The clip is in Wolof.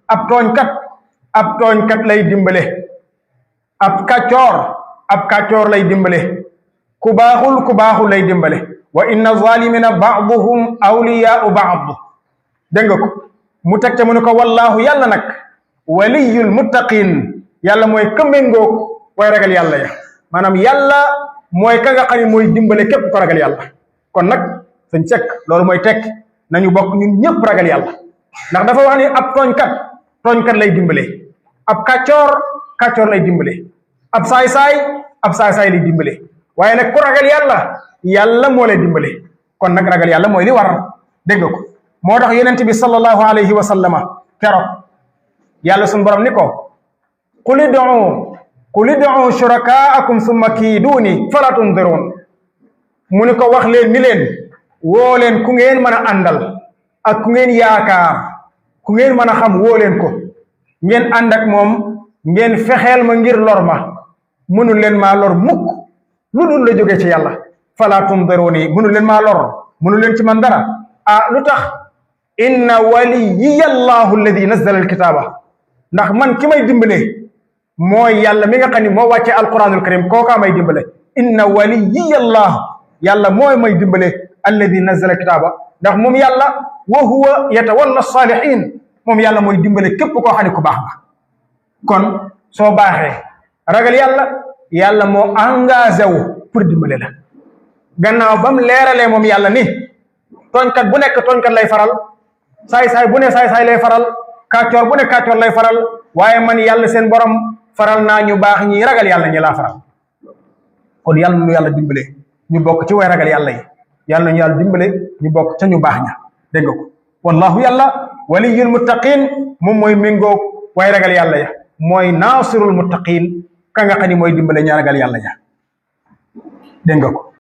ab tooñkat lay dimbale, ab kàccoor lay dimbale, ku baaxul lay dimbale. wa inna zalimina ba'duhum awliyaa'u ba'd. dégg nga ko mu teg ca mu ne ko wallaahu yàlla nag waliyul muttaqin, yàlla mooy ka méngoog way ragal yàlla ya. maanaam yàlla mooy ka nga xam ne mooy dimbale képp ko ragal yàlla. kon nag sëñ Seck loolu mooy tekk nañu bokk ñun ñëpp ragal yàlla, ndax dafa wax ni ab tooñkat lay dimbale, ab kàccoor lay dimbale, ab saay-saay lay dimbale. waaye nag ku ragal yàlla moo lay dimbale. kon nag ragal yàlla mooy li war. dégg nga ko moo tax yonent bi sallallahu alayhi wa sallama keroog yàlla suñu borom ni ko qul id'u shurakaakum summa kiiduuni fala tunziruun. mu ni ko wax leen ni leen woo leen ku ngeen mën a àndal ak ku ngeen yaakaar, ku ngeen mën a xam woo leen ko, ngeen ànd ak moom, ngeen fexeel ma ngir lor ma. mënul leen maa lor mukk lu dul la jógee ci yàlla. fala tunziruuni, mënul leen maa lor, mënul leen ci man dara. lu tax inna waliyya allahu alladi nazzala alkitaaba, ndax man ki may dimbale mooy yàlla mi nga xam ne moo wàcce alquranul karim, kookaa may dimbale. inna waliyya allah, yàlla mooy may dimbale alladi nazzala alkitaaba, ndax moom yàlla wa huwa yatawalla salihin, moom yàlla mooy dimbale képp koo xam ne ku baax ba. kon soo baaxee ragal yàlla moo engagé wu pour dimbale la. gannaaw ba mu leeralee moom yàlla ni tooñkat bu nekk tooñkat lay faral, saay-saay bu ne saay-saay lay faral, kàccoor bu ne kàccoor lay faral, waaye man yàlla seen borom faral naa ñu baax ñi ragal yàlla ñi laa faral. kon yàlla nu yàlla dimbale ñu bokk ci way ragal yàlla yi, yàlla nañu yàlla dimbale ñu bokk ca ñu baax ña. dégg nga ko wallahu yàlla waliyul muttaqin, moom mooy méngoo way ragal yàlla ya, mooy naasirul muttaqin, ka nga xam ni mooy dimbale ña ragal yàlla ya. dégg nga ko